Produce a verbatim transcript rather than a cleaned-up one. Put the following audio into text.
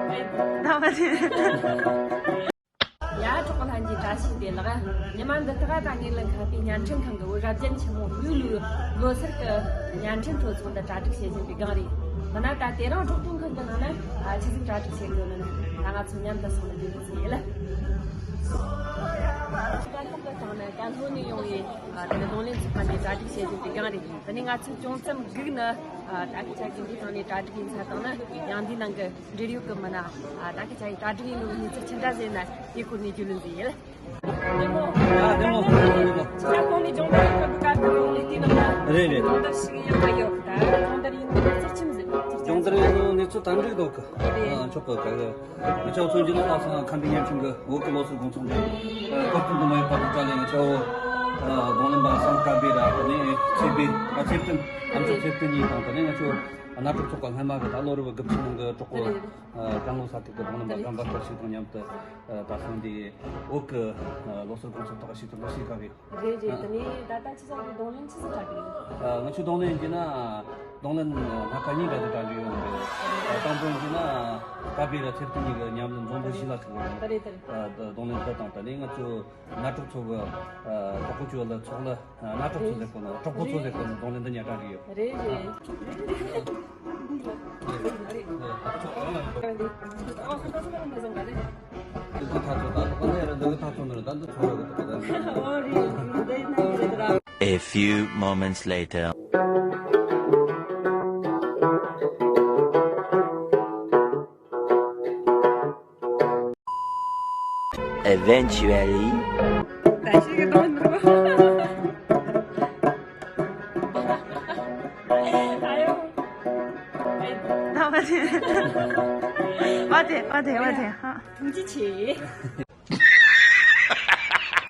ད་མ་ཟིན། ཡ། གྲོགས་པོ་ལྷན་རྒྱས་བཀྲ་ཤིས་བདེ་ལེགས། ཉི་མ་འདི་དག་ད་ངེད་ལ་འཁར་བའི་བརྙན་འཕྲིན་ཁང་གི་བོད་རབ་རྒྱན་ཆེན་མོ་ཡུལ་ལུའི་ལོ་སར་གྱི་བརྙན་འཕྲིན་ཚོ་ཚོགས་འདུ་གྲ་སྒྲིག་བྱེད་བཞིན་པའི་སྒང་རེད། མིན་ན་ད་དེ་རིང་གྲོགས་པོ་ཁང་གི་ནང་ན་ཨ་ཆི་ཟིག་གྲ་སྒྲིག་བྱེད་དགོས་ནི་ན། ད་ང་ཚོ་མཉམ་དུ་སོང་ནས་བསྡད་དགོས་ཟེར་ཡིན་ལ། ད་ལྷག་གི་སྟེང་ནས་ད་ལྷོ་ནས་ཡོང་བའི་ཨ་དེ་ནི་རྡུང་ལེན་ཚོགས་པ་ནས་གྲ་སྒྲིག་བྱེད་བཞིན་པའི་སྒང་རེད། དེ་ནས་ང་ཚོ་ཅུང་ཙམ་སྒུག་ནི། ཨ་ད་གི་ཆ་གི་འདི་ཐང་ནས་གྲ་སྒྲིག་ཡིན་ས་དང་ན་ཡང་འདི་ནང་གི་འབྲེལ་ཡོད་གི་མི་སྣ། ཨ་ད་གི་ཆ་ཡི་གྲ་སྒྲིག་ཡིན་ནོ་གི་གནས་ཚུལ་ཅི་འདྲ་ཟེར་ན་དེ་སྐོར་ནས་རྒྱུས་ལོན་ཟིན་ཡིན། ལེ། ཨ་བདེ་མོ། ཨ་བདེ་མོ། ཁྱེད་རང་ནས་སྦྱོང་བརྡར་སྐབས་བཀའ་དྲིན་ལས་དེ་ནང་ལ། རེད་རེད། སྦྱོང་བརྡར་ཞིག་ཡང་མ་ཡོད་ད། སྦྱོང་བརྡར་ཡིན་ནོ་གནས་ཚུལ་ཅི་ཟིག་སྦྱོང་བརྡར་ཡིན་ནོ་གནས་ཚུལ་ད་འགྲིག་འདུག་གི། རེད། ཨ་ཆོག་གི་ག་གི། ང་ཚོ་མཚོན་རྒྱུ་ན་ལྷག་བསམ་ཁམས་པའི་བརྙན་འཕྲིན་གྱི་བོད་ཀྱི་ལོ་སར་དགོང་ཚོགས་འདི་སྐབས་བསྟུན་དུ་མ་ཡོད་པ་དང་བྲལ་ནས་ང་ཚོ་རྡུང་ལེན་པ་སངས་དཀར་པའི་ར་དེ་ནས་ཚེ་འཕེལ། ཨ་ཚེ་བརྟན། ཨ་མཆོག་ཚེ་བརྟན་གཉིས་དང་དེ་ནས་ང་ཚོ་གནའ་གྲོགས་ཚོགས་པ་སྔ་མ་གི་ད་ལོ་རེ་བ་དགུ་བཅུ་ནང་གི་གྲོགས་པོ་ཀན་ལྷོ་ས་ཐིག་གི་རྡུང་ལེན་པ་རྒན་པ་སྐལ་ཞིག་དང་མཉམ་དུ་ད་སང་འདི་བོད་ཀྱི་ལོ་སར་དགོང་ཚོགས་ཐོག་ཞིག་ཏུ་འགྲོ་ཞིག་ག་རེད། རེད་རེད། དེ་ནས་ད་ལྟ་ཁྱེད་ཚོ་གི་རྡུང་ལེན་ཆི་ཟིག་གྲ་སྒྲིག་ཡིན། ང་ཚོའི་རྡུང་ལེན་གྱི་ན་རྡུང་ལེན་སྣ་ཁ་གཉིས་འདྲ་དུ་གྲ་སྒྲིག་ཡོད་རེད། དང་པོ་ཡིན་གྱི་ན་དཀར་པོའི་ར་ཚེ་བརྟན་གཉིས་ཀྱི་མཉམ་ལ་འཛོམས་པོ་ཞིག་ལ་ཁག་རེད། རེད་རེད། རྡུང་ལེན་འདི་དང་དེ་ནས་ང་ཚོའི་གནའ་གྲོགས་ཚོ་གི་གྲོགས་པོ་ཚོ་ལ་ཚོགས་ལ་གནའ་གྲོགས་ཚོ་ཟེར་གོ་ནོ་གྲོགས་པོ་ཚོ་ཟེར་གོ་ནོ་རྡུང་ལེན་འདི་ཉག་གྲ་སྒྲིག་ཡོད། རེད་རེད། A few moments later. Eventually.